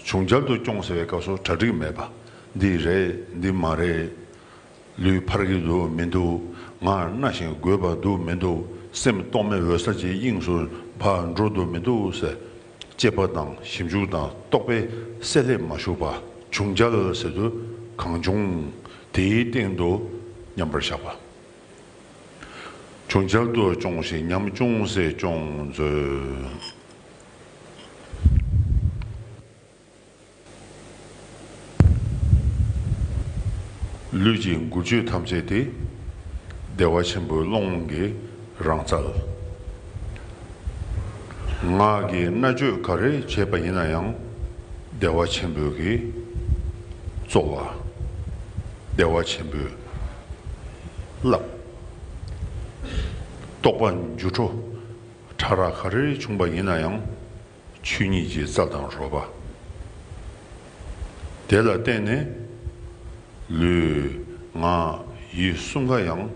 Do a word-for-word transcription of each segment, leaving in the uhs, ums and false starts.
བྱུང་རྒྱལ་དུ་སྐྱོང་ཟེར་བའི་སྐབས་སུ་གྲ་སྒྲིག་མེད་པ། འདི་རེད་འདི་མ་རེད། ལུས་འཕར་གྱི་འདུག་མི་འདུག་ང་གནའ་ཞིང་རྒོད་པ་འདུག་མི་འདུག་སེམས་རྟོག་མེད་འོད་གསལ་གྱི་དབྱིངས་སུ་ཕར་འགྲོ་འདུག་མི་འདུག་ཟེར། དཔྱད་པ་དང་ཞིབ་འཇུག་དང་རྟོག་པའི་བསྲེ་ལྷད་མ་ཞུགས་པ། བྱུང་རྒྱལ་ཟེར་དུས་གང་བྱུང་དེའི་སྟེང་དུ་མཉམ་པར་བཞག་པ། བྱུང་རྒྱལ་དུ་སྐྱོང་ཞིང་ཉམ་ཆུང་ཟེར་སྐྱོང་མཛོད། ལུས་ཀྱི་འགུལ་སྐྱོད་ཐམས་ཅད་དེ་བདེ་བ་ཆེན་པོའི་ཀློང་གི་རང་རྩལ། ངག་གི་སྨྲ་བརྗོད་ག་རེ་བྱས་པ་ཡིན་ན་ཡང་བདེ་བ་ཆེན་པོའི་གི་རྩོལ་བ། བདེ་བ་ཆེན་པོའི་རླབས། རྟོག་པ་འགྱུ་འཕྲོ་ཕྲ་རགས་ག་རེ་བྱུང་པ་ཡིན་ན་ཡང་། ཆོས་ཉིད་ཀྱི་རྩལ་དང་རོལ་པ། དེ་ལ་བརྟེན་ནས་ལུས་ངག་ཡིད་གསུམ་ཀ་ཡང་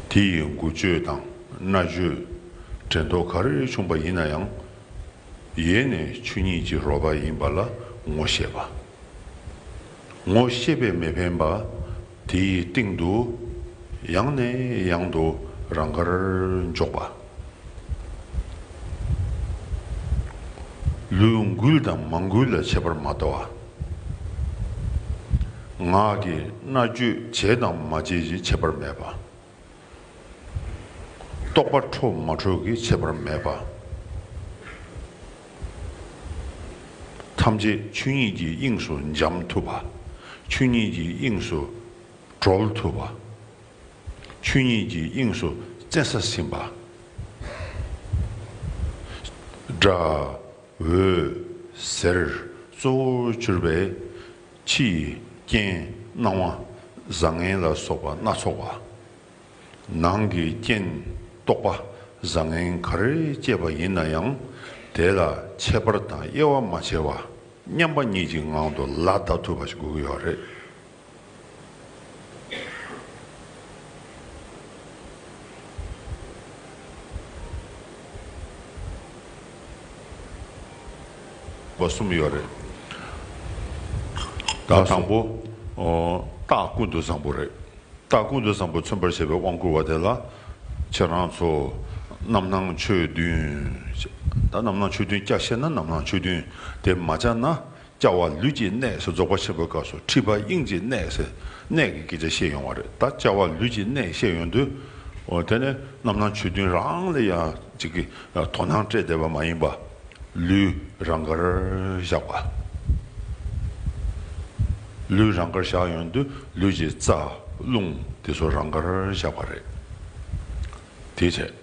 དེ་ཡི་འགུལ་སྐྱོད་དང་སྨྲ་བརྗོད་དྲན་རྟོག་ག་རེ་བྱུང་པ་ཡིན་ན་ཡང་ཡེ་ནས་ཆོས་ཉིད་ཀྱི་རོལ་པ་ཡིན་པ་ལ་ངོ་ཤེས་པ། ངོ་ཤེས་པས་མི་ཕན་པ། དེའི་སྟེང་དུ་ཡང་ནས་ཡང་དུ་རང་དགར་འཇོག་པ། ལུས་འགུལ་དང་མ་འགུལ་ལ་ཁྱད་པར་མ་ལྟ་བ། ངག་གི་སྨྲ་བརྗོད་བྱས་དང་མ་བྱས་ཀྱི་ཁྱད་པར་མེད་པ། རྟོག་པ་འཕྲོ་མ་འཕྲོ་གི་ཁྱད་པར་མེད་པ། ཐམས་ཅད་ཆོས་ཉིད་ཀྱི་དབྱིངས་སུ་འབྱམས་ཐུབ་པ། ཆོས་ཉིད་ཀྱི་དབྱིངས་སུ་གྲོལ་ཐུབ་པ། ཆོས་ཉིད་ཀྱི་དབྱིངས་སུ་བཙན་ས་ཟིན་པ། སྒྲ། འོད། ཟེར། གཙོ་བོར་གྱུར་པའི་ཕྱི་ཡི་རྐྱེན་སྣང་བ་བཟང་ངན་ལ་སོགས་པ་སྣ་ཚོགས་པ། ནང་གི་རྐྱེན་རྟོག་པ་བཟང་ངན་ག་རེ་སྐྱེས་པ་ཡིན་ན་ཡང་དེ་ལ་ཁྱད་པར་དང་དབྱེ་བ་མ་ཕྱེ་བ་མཉམ་པ་ཉིད་ཀྱི་ངང་དུ་ལ་བཟླ་ཐུབ་པ་ཞིག་དགོས་ཀྱི་ཡོད་རེད། པ་གསུམ་ཡོད་རེད། ད་དང་པོ། རྟགས་ཀུན་ཏུ་བཟང་པོ་རེད། རྟགས་ཀུན་ཏུ་བཟང་པོ་མཚོན་པར་བྱེད་པའི་དབང་བསྐུར་བ་དེ་ལ་ཁྱེད་རང་ཚོ་རྣམ་སྣང་ཆོས་བདུན། ད་རྣམ་སྣང་ཆོས་བདུན་བསྐྱར་བཤད་ན་རྣམ་སྣང་ཆོས་བདུན་དེ་མ་བསྐྱར་ན། བསྐྱར་བ་ལུས་ཀྱི་གནད་ཟེར་རྫོགས་པ་ཆེན་པོའི་སྐབས་སུ་མཁྲིས་པ་དབྱིངས་ཀྱི་གནད་ཟེར་གནད་ཀྱི་སྐད་ཆ་བཤད་ཡོང་བ་རེད། ད་བསྐྱར་བ་ལུས་ཀྱི་གནད་བཤད་ཡོང་དུས། འོ་དེ་ནི་རྣམ་སྣང་ཆོས་བདུན་རང་ལ་ཡང་ཅིག་གི་དོ་སྣང་སྤྲད་བསྡད་པ་མ་ཡིན་པ། ལུས་རང་དགར་བཞག་པ། ལུས་རང་དགར་བཞག་ཡོང་དུས་ལུས་ཀྱི་རྩ་རླུང་དེ་ཚོ་རང་དགར་བཞག་པ་རེད། དེ་བྱས།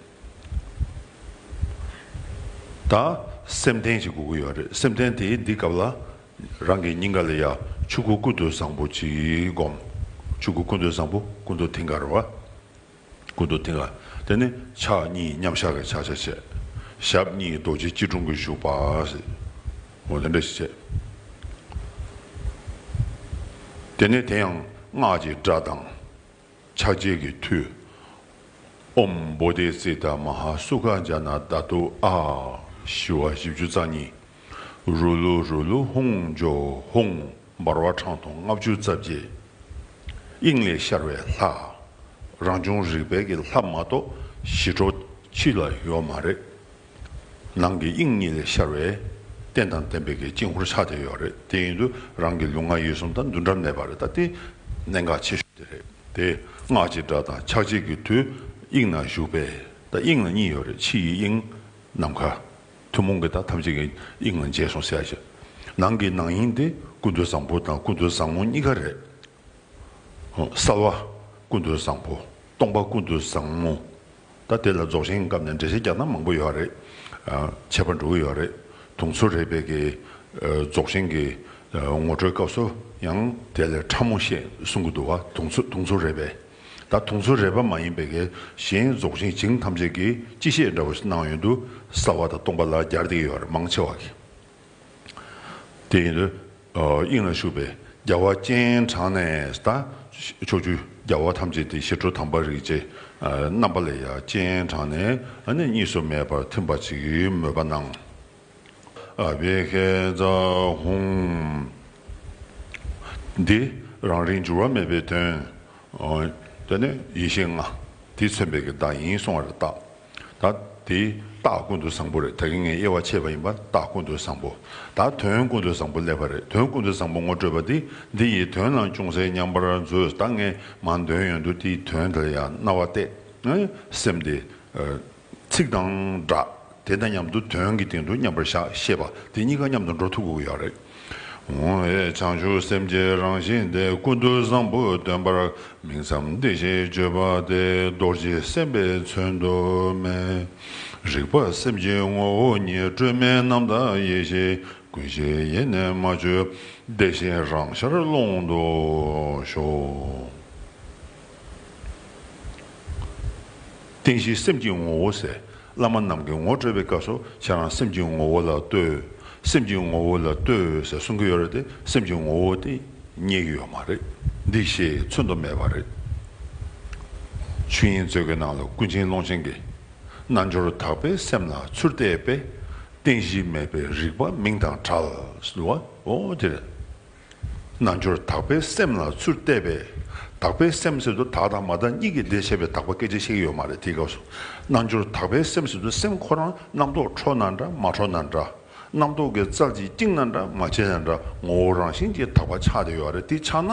ད་སེམས་རྟེན་ཞིག་དགོས་ཀྱི་ཡོད་རེད། སེམས་རྟེན་དེ་འདི་སྐབས་ལ་རང་གི་སྙིང་ག་ལ་ཡ་ཆོས་སྐུ་ཀུན་ཏུ་བཟང་པོ་ཅིག་བསྒོམ། ཆོས་སྐུ་ཀུན་ཏུ་བཟང་པོ་ཀུན་ཏུ་མཐིང་ག་རེད་བ། ཀུན་ཏུ་མཐིང་ག་དེ་ནི་ཕྱག་གཉིས་མཉམ་བཞག་གི་ཕྱག་རྒྱ་བྱས། ཞབས་གཉིས་རྡོ་རྗེ་སྐྱིལ་ཀྲུང་གིས་བཞུགས་པ་ཟེར། འོ་དེ་འདྲ་ཞིག་བྱས། དེ་ནས་དེ་ཡང་སྔགས་ཀྱི་སྒྲ་དང་། ཕྱག་རྒྱའི་གི་མཐུས། ཨོཾ་བོ་དྷི་ཙིཏྟ་མ་ཧཱ་སུ་ཁ་ཛྙཱ་ན་དྷཱ་ཏུ་ཨཱཿ་ཞི་བ་བཞི་བཅུ་རྩ་གཉིས། རུ་ལུ་རུ་ལུ་ཧཱུྃ་ཇོ་ཧཱུྃ། འབར་བ་ཕྲག་དོག་ལྔ་བཅུ་རྩ་བརྒྱད། དབྱིངས་ལས་ཤར་བའི་ལྷ། རང་བྱུང་རིག་པའི་གི་ལྷ་མ་གཏོགས་ཞི་ཁྲོ་ཕྱི་ལ་ཡོད་མ་རེད། ནང་གི་དབྱིངས་གཉིས་ལས་ཤར་བའི་རྟེན་དང་བརྟེན་པའི་གི་དཀྱིལ་འཁོར་ཆགས་བསྡད་ཡོད་རེད། དེ་ཡིན་དུས་རང་གི་ལུས་ངག་ཡིད་གསུམ་དང་འདུ་འབྲལ་མེད་པ་རེད། ད་དེ་གནད་འགག་ཆེ་ཤོས་དེ་རེད། དེ་སྔགས་ཀྱི་སྒྲ་དང་ཕྱག་རྒྱའི་གི་མཐུས་དབྱིངས་ན་བཞུགས་པས། ད་དབྱིངས་ལ་གཉིས་ཡོད་རེད། ཕྱི་ཡི་དབྱིངས་ནམ་མཁའ། ཐུན་མོང་གི་ད་ཐམས་ཅད་ཀྱི་དབྱིངས་ལ་མཇལ་སོང་ཟེར་ཡ་ཞིག་ནང་གི་ནང་དབྱིངས་དེ་ཀུན་ཏུ་བཟང་པོ་དང་ཀུན་ཏུ་བཟང་མོ་གཉིས་ཀ་རེད། གསལ་བ་ཀུན་ཏུ་བཟང་པོ། སྟོང་པ་ཀུན་ཏུ་བཟང་མོ། ད་དེ་ལ་རྫོགས་ཆེན་སྐབས་ནས་འགྲེལ་བཤད་རྒྱག་ན་མང་པོ་ཡོད་རེད། ཨ། ཁྱད་པར་འགྲོ་གི་ཡོད་རེད། དུང་མཚོ་རས་པའི་གི། ཨ། རྫོགས་ཆེན་གྱི། ཨ། ངོ་སྤྲོད་སྐབས་སུ་ཡང་དེ་ལས་ཕྲ་མོ་བཤད་གསུང་གི་འདུག་བ། དུང་མཚོ་དུང་མཚོ་རས་པས། ད་དུང་མཚོ་རས་པ་མ་ཡིན་པའི་གི་གཞན་རྫོགས་ཆེན་བྱིངས་ཐམས་ཅད་ཀྱིས་སྤྱི་བཤད་འདྲ་བོ་ཞིག་གནང་ཡོང་དུས་གསལ་བ་དང་སྟོང་པ་ལ་སྦྱར་བསྡད་ཀྱི་ཡོད་རེད། མང་ཆེ་བ་གིས། དེ་ཡིན་དུས། ཨ། དབྱིངས་ལ་བཞུགས་པའི་རྒྱལ་བ་སྤྱན་དྲངས་ནས་ད་ཕྱོགས་བཅུའི་རྒྱལ་བ་ཐམས་ཅད་དེ་ཞི་ཁྲོ་དམ་པ་རིགས་ཀྱི་རྣམ་པ་ལ་ཡང་སྤྱན་དྲངས་ནས། ཨ་ནི་གཉིས་སུ་མེད་པར་ཐིམ་པ་ཅིག་མོས་པ་གནང་། ཨ་བྷི་ཧེ་ཛ་ཧཱུྃ། འདི་རང་རིག་འགྱུར་བ་མེད་པའི་དོན། ཨོ། དེ་ནས་ཡེ་ཤེས་ལྔ། དེས་མཚོན་པའི་གི་བརྡ་ཡིན་གསུང་བ་རེད། རྟགས། ད་དེ་རྟགས་ཀུན་ཏུ་བཟང་པོ་རེད། ད་གིན་ངས་དབྱེ་བ་ཕྱེས་པ་ཡིན་པ། རྟགས་ཀུན་ཏུ་བཟང་པོ། ད་དོན་ཀུན་ཏུ་བཟང་པོ་སླེབས་པ་རེད། དོན་ཀུན་ཏུ་བཟང་པོ་ངོ་སྤྲོད་པ་འདི། འདི་ཡི་དོན་ལ་ཅུང་ཟད་མཉམ་པར་མཛོད། ད་ངས་མ་འདོན་ཡོང་དུས་དེའི་དོན་དེ་ལ་ཡང་རྣ་བ་གཏད། སེམས་དེ། ཚིག་དང་སྒྲ། དེ་དང་མཉམ་དུ་དོན་གྱི་སྟེང་དུ་མཉམ་པར་བཞག་ཤེས་པ། དེ་གཉིས་ཀ་མཉམ་དུ་འགྲོ་ཐུབ་དགོས་ཀྱི་ཡོད་རེད། འོ་ཡེ་བྱང་ཆུབ་སེམས་ཀྱི་རང་བཞིན་དེ། ཀུན་ཏུ་བཟང་པོ་སྟོན་པར་མིང་ཙམ་འདི་ཞེས་བརྗོད་པ་སྟེ། རྡོ་རྗེ་སེམས་དཔའི་མཚོན་དུ་མེད། རིག་པ་སེམས་ཀྱི་ངོ་བོ་ཉིད། སྤྲོས་མེད་རྣམ་དག་ཡེ་ཤེས་ཀུན་གཞི་ཡེ་ནས་མ་བཅོས། བདེ་ཞིང་རང་ཤར་ཀློང་དུ་ཞོག། རྟེན་གཞི་སེམས་ཀྱི་ངོ་བོ་ཟེར། བླ་མ་རྣམས་ཀྱིས་ངོ་སྤྲོད་པའི་སྐབས་སུ་ཁྱེད་རང་སེམས་ཀྱི་ངོ་བོ་ལ་ལྟོས། སེམས་ཀྱི་ངོ་བོ་ལ་ལྟོས་ཟེར་གསུང་གི་ཡོད་རེད་དེ། སེམས་ཀྱི་ངོ་བོ་དེ་རྙེད་ཀྱི་ཡོད་མ་རེད། འདི་ཞེས་མཚོན་དུ་མེད་པ་རེད། ཆོས་དབྱིངས་མཛོད་ཀྱི་ནང་ལ་ཀུན་མཁྱེན་ཀློང་ཆེན་གྱིས། རྣལ་འབྱོར་དག་པའི་སེམས་ལ་ཚུར་བལྟས་པས། རྟེན་གཞི་མེད་པའི་རིག་པ་མིང་དང་བྲལ་ཟེར་བ། འོ་དེ་རེད། རྣལ་འབྱོར་དག་པའི་སེམས་ལ་ཚུར་བལྟས་པས། དག་པའི་སེམས་ཟེར་དུས་དག་དང་མ་དག་གཉིས་ཀྱི་སྡེ་ཕྱེ་བའི་དག་པ་སྐད་ཆ་བཤད་ཀྱི་ཡོད་མ་རེད། དེའི་སྐབས་སུ། རྣལ་འབྱོར་དག་པའི་སེམས་ཟེར་དུས་སེམས་ཁོ་རང་རྣམ་རྟོག་འཕྲོ་ན་འདྲ་མ་འཕྲོ་ན་འདྲ། རྣམ་རྟོག་གི་རྩལ་གྱིས་བཅིངས་ན་འདྲ་མ་བཅིངས་ན་འདྲ། ངོ་བོ་རང་བཞིན་གྱིས་དག་པ་ཆགས་བསྡད་ཡོད་རེད། དེ་ཆགས་ན་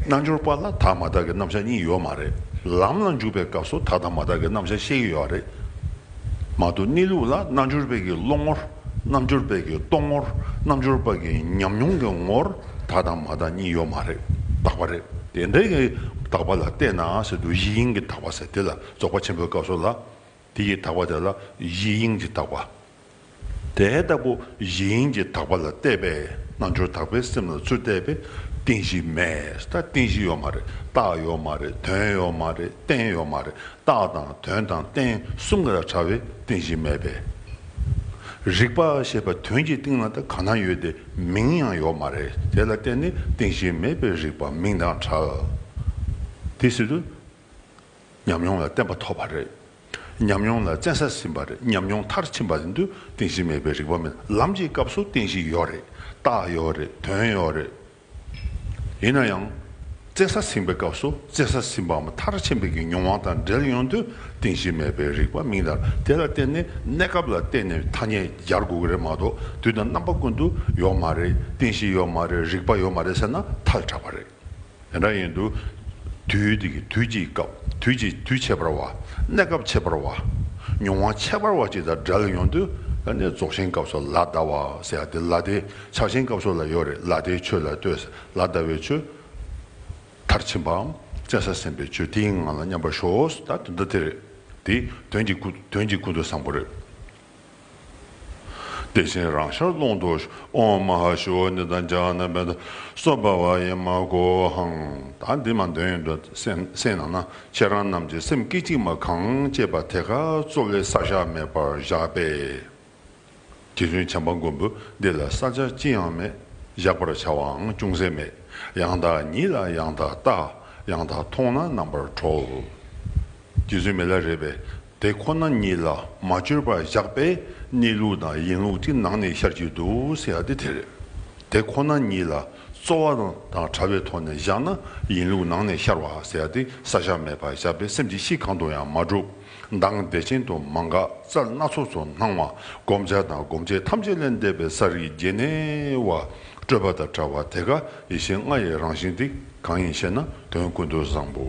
རྣལ་འབྱོར་པ་ལ་དག་མ་དག་གི་རྣམ་གཞག་གཉིས་ཡོད་མ་རེད། ལམ་ལ་འཇུག་པའི་སྐབས་སུ་དག་དང་མ་དག་གི་རྣམ་གཞག་བཤད་ཀྱི་ཡོད་རེད། མ་གཏོགས་གནས་ལུགས་ལ་རྣལ་འབྱོར་པའི་གི་བློ་ངོར། རྣལ་འབྱོར་པའི་གི་རྟོག་ངོར། རྣལ་འབྱོར་པ་གི་ཉམས་མྱོང་གི་ངོར་དག་དང་མ་དག་གཉིས་ཡོད་མ་རེད། དག་པ་རེད། དེ་འདྲའི་གི་དག་པ་ལ་བལྟས་ན་ཟེར་དུས་གཞི་དབྱིངས་ཀྱི་དག་པ་ཟེར། དེ་ལ་རྫོགས་པ་ཆེན་པོའི་སྐབས་སུ་ལ། དེ་ཡི་དག་པ་དེ་ལ་གཞི་དབྱིངས་ཀྱི་དག་པ། དེ་ལྟ་བུ་གཞི་དབྱིངས་ཀྱི་དག་པ་ལ་བལྟས་པས། རྣལ་འབྱོར་དག་པའི་སེམས་ལ་ཚུར་བལྟས་པས། རྟེན་གཞི་མེད། ད་རྟེན་གཞི་ཡོད་མ་རེད། རྟགས་ཡོད་མ་རེད། དོན་ཡོད་མ་རེད། རྟེན་ཡོད་མ་རེད། རྟགས་དང་དོན་དང་རྟེན་གསུམ་ཀ་ལ་བྲལ་བའི་རྟེན་གཞི་མེད་པས། རིག་པ་ཞེས་པ་དོན་གྱི་སྟེང་ལ་ད་ག་ན་ཡོད་དེ། མིང་ཡང་ཡོད་མ་རེད། དེ་ལ་བརྟེན་ནས་རྟེན་གཞི་མེད་པའི་རིག་པ་མིང་དང་བྲལ། དེ་ཟེར་དུས། ཉམས་མྱོང་ལ་བརྟན་པ་ཐོབ་པ་རེད། ཉམས་མྱོང་ལ་བཙན་ས་ཟིན་པ་རེད། ཉམས་མྱོང་མཐར་ཕྱིན་པ་ཡིན་དུས་རྟེན་གཞི་མེད་པའི་རིག་པ་མེད། ལམ་གྱི་སྐབས་སུ་རྟེན་གཞི་ཡོད་རེད། རྟགས་ཡོད་རེད། དོན་ཡོད་རེད། ཡིན་ན་ཡང་། བཙན་ས་ཟིན་པའི་སྐབས་སུ་བཙན་ས་ཟིན་པའམ་མཐར་ཕྱིན་པའི་གི་མྱོང་བ་དང་འབྲེལ་ཡོང་དུས་རྟེན་གཞི་མེད་པའི་རིག་པ་མིང་དང་། དེ་ལ་བརྟེན་ནས་གནས་སྐབས་ལ་བརྟེན་ནས་ཐ་སྙད་སྦྱར་དགོས་ཀྱི་རེད་མ་གཏོགས། དུས་དང་རྣམ་པ་ཀུན་ཏུ་ཡོད་མ་རེད། རྟེན་གཞི་ཡོད་མ་རེད། རིག་པ་ཡོད་མ་རེད་ཟེར་ན་ཐལ་དྲགས་པ་རེད། དེ་འདྲ་ཡིན་དུས། དུས་དེ་གི་དུས་ཀྱི་སྐབས། དུས་ཀྱི་དུས་ཁྱད་པར་བ། གནས་སྐབས་ཁྱད་པར་བ། མྱོང་བ་ཁྱད་པར་བ་ཅིག་དང་འབྲེལ་ཡོང་དུས། ཨ་ནི་རྫོགས་ཆེན་སྐབས་སུ་ལ་བཟླ་བ་ཟེར་ཡ་དེ། ལ་དེ་ཕྱག་ཆེན་སྐབས་སུ་ལ་ཡོད་རེད། ལ་དེའི་ཆོས་ལ་ལྟོས། ལ་བཟླ་བའི་ཆོས། མཐར་ཕྱིན་པའམ་བཙན་ས་ཟིན་པའི་ཆོས་དེའི་ངང་ལ་མཉམ་པར་ཞོག། ད་དོན་དག་དེ་རེད། དེ་དོན་གྱི་ཀུན། དོན་གྱི་ཀུན་ཏུ་བཟང་པོ་རེད། བདེ་ཞིང་རང་ཤར་ཀློང་དུ། ཨོཾ་མ་ཧཱ་ཤྲཱི་པུ་ཎི་དང་ཛྙཱ་ན་པུ་ཎི་སྭ་བྷཱ་ཝ་ཡེ་མ་གོ་ཧཾ། ད་འདི་མ་འདོན་ཡོང་དུས་སེམས་སེམས་ནང་ན། ཁྱེད་རང་རྣམས་ཀྱི་སེམས་སྐད་ཅིག་མ་གང་སྐྱེས་པ་དེ་ཀ་གཙོ་ལས་བསལ་བཞག་མེད་པར་བཞག་པས། རྗེ་བཙུན་བྱམས་པ་མགོན་པོས་འདི་ལ་བསལ་བྱ་ཅི་ཡང་མེད། བཞག་པར་བྱ་བའང་ཅུང་ཟད་མེད། ཡང་དག་ཉིད་ལ་ཡང་དག་བལྟ། ཡང་དག་མཐོང་ན་རྣམ་པར་གྲོལ། རྗེ་བཙུན་མི་ལ་རས་པས། དེ་ཁོ་ན་ཉིད་ལ་མ་བཅོས་པར་བཞག་པས་གནས་ལུགས་དང་ཡིན་ལུགས་ཀྱི་ནང་ནས་ཤར་གྱི་འདུག་ཟེར་ཡ་དེ་དེ་རེད། དེ་ཁོ་ན་ཉིད་ལ་རྩོལ་བ་དང་བྲལ་བའི་ཐོག་ནས་བཞག་ན་ཡིན་ལུགས་ནང་ནས་ཤར་བ་ཟེར་ཡ་དེ། བསལ་བྱ་མེད་པར་བཞག་པས་སེམས་ཀྱི་གཤིས་གང་དུ་ཡང་མ་གྲུབ། མདངས་བདེ་ཆེན་དུ་མ་འགགས། རྩལ་སྣ་ཚོགས་སུ་སྣང་བ། བསྒོམ་བྱ་དང་སྒོམ་བྱེད་ཐམས་ཅད་ལས་འདས་པའི་ས་རིག་རྒྱན་ནས་བ། སྤྲོས་པ་དང་བྲལ་བ་དེ་ཀ་ཡེ་ཤེས་ལྔ་ཡི་རང་བཞིན་ཏེ། གང་ཡིན་ཞེ་ན། དོན་ཀུན་ཏུ་བཟང་པོ།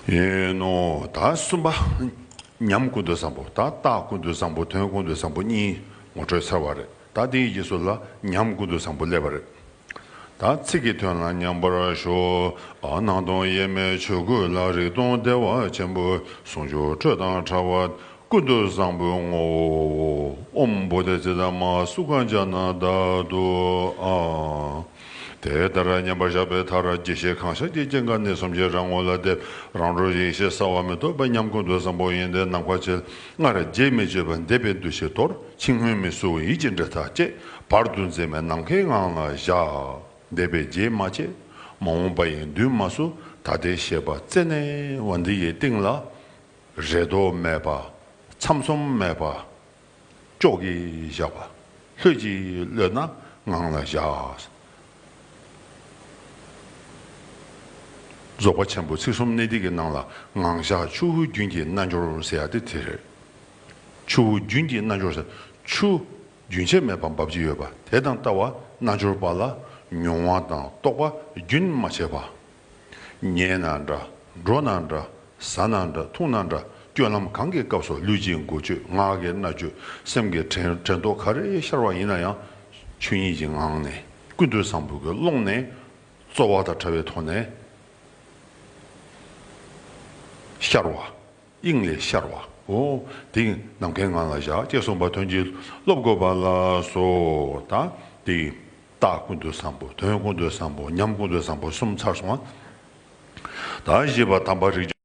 ཡིན་ནོ། ད་གསུམ་པ། ཉམས་ཀུན་ཏུ་བཟང་པོ། ད་རྟགས་ཀུན་ཏུ་བཟང་པོ། དོན་ཀུན་ཏུ་བཟང་པོ་གཉིས་ངོ་སྤྲོད་ཚར་བ་རེད། ད་དེའི་རྗེས་སུ་ལ་ཉམས་ཀུན་ཏུ་བཟང་པོ་སླེབས་པ་རེད། ད་ཚིག་གི་དོན་ལ་མཉམ་པར་ཞོག། ཨ། སྣང་སྟོང་དབྱེར་མེད་ཆོས་སྐུ་ལ། རིག་སྟོང་བདེ་བ་ཆེན་པོའི། ཟུང་འཇུག་སྤྲོས་དང་བྲལ་བ། ཀུན་ཏུ་བཟང་པོའི་ངོ་བོ། ཨོཾ་བོ་དྷི་ཙིཏྟ་མ་ཧཱ་སུ་ཁ་ཛྙཱ་ན་དྷཱ་ཏུ། ཨ། དེ་ལྟར་མཉམ་པར་བཞག་པའི་མཐར། དགྱེས་བཞིན་གང་ཤར་གྱི་སྐྱེ་འགག་ནས། སུམ་བརྒྱའི་རང་ངོ་ལ་བལྟས། རང་གྲོལ་ཡེ་ཤེས་གསལ་བ་མེ་ཏོག་པ། ཉམས་ཀུན་ཏུ་བཟང་པོ་ཡོན་ཏན་ནམ་མཁར་ཆེ། སྔར་རྗེས་མི་གཅོད་པར་འདས་པའི་འདུ་ཤེས་དོར། འཆིང་སྔོན་མི་བསུ་ཡིད་ཀྱི་འབྲེལ་ཐག་བཅད། བར་དུ་འཛད་མེད་ནམ་མཁའི་ངང་ལ་བཞག། འདས་པའི་རྗེས་མ་བཅད། མ་འོངས་པ་ཡི་མདུན་མ་བསུ། ད་ལྟའི་ཤེས་པ་རྩད་ནས་བ། འདི་ཡི་སྟེང་ལ་རེ་དོགས་མེད་པ། ཚམ་ཚོམ་མེད་པ། ཅོག་གིས་བཞག་པ། ལྷོད་ཀྱིས་གློད་ན་ངང་ལ་བཞག། རྫོགས་པ་ཆེན་པོ་ཚིག་གསུམ་གནད་བརྡེག་གི་ནང་ལ། ངང་བཞག་ཆུ་བོ་རྒྱུན་གྱི་རྣལ་འབྱོར་ཟེར་ཡ་དེ་དེ་རེད། ཆུ་བོ་རྒྱུན་གྱི་རྣལ་འབྱོར་ཟེར། ཆུ་རྒྱུན་ཆད་མེད་པར་འབབ་ཀྱི་ཡོད་པ་དེ་དང་ལྟ་བ། རྣལ་འབྱོར་པ་ལ་མྱོང་བ་དང་རྟོགས་པ་རྒྱུན་མ་ཆད་པ། ཉལ་ན་འདྲ། འགྲོ་ན་འདྲ། ཟ་ན་འདྲ། འཐུང་ན་འདྲ། སྤྱོད་ལམ་གང་གི་སྐབས་སུ་ལུས་ཀྱི་འགུལ་སྐྱོད། ངག་གི་སྨྲ་བརྗོད། སེམས་ཀྱི་དྲན་དྲན་རྟོག་ག་རེ་ཤར་བ་ཡིན་ན་ཡང་། ཆོས་ཉིད་ཀྱི་ངང་ནས་ཀུན་ཏུ་བཟང་པོ་གི་ཀློང་ནས་རྩོལ་བ་དང་བྲལ་བའི་ཐོག་ནས་ཤར་བ། དབྱིངས་ལས་ཤར་བ། འོ། དེ་ནམ་མཁའི་ངང་ལ་བཞག་ཅེས་གསུངས་པ་དོན་གྱིས་སློབ་དགོས་པ་ལགས་སོ། ད་དེ་རྟགས་ཀུན་ཏུ་བཟང་པོ། དོན་ཀུན་ཏུ་བཟང་པོ། ཉམས་ཀུན་ཏུ་བཟང་པོ་གསུམ་ཚར་སོང་ང་། ད་བཞི་པ་དམ་པ་རིགས་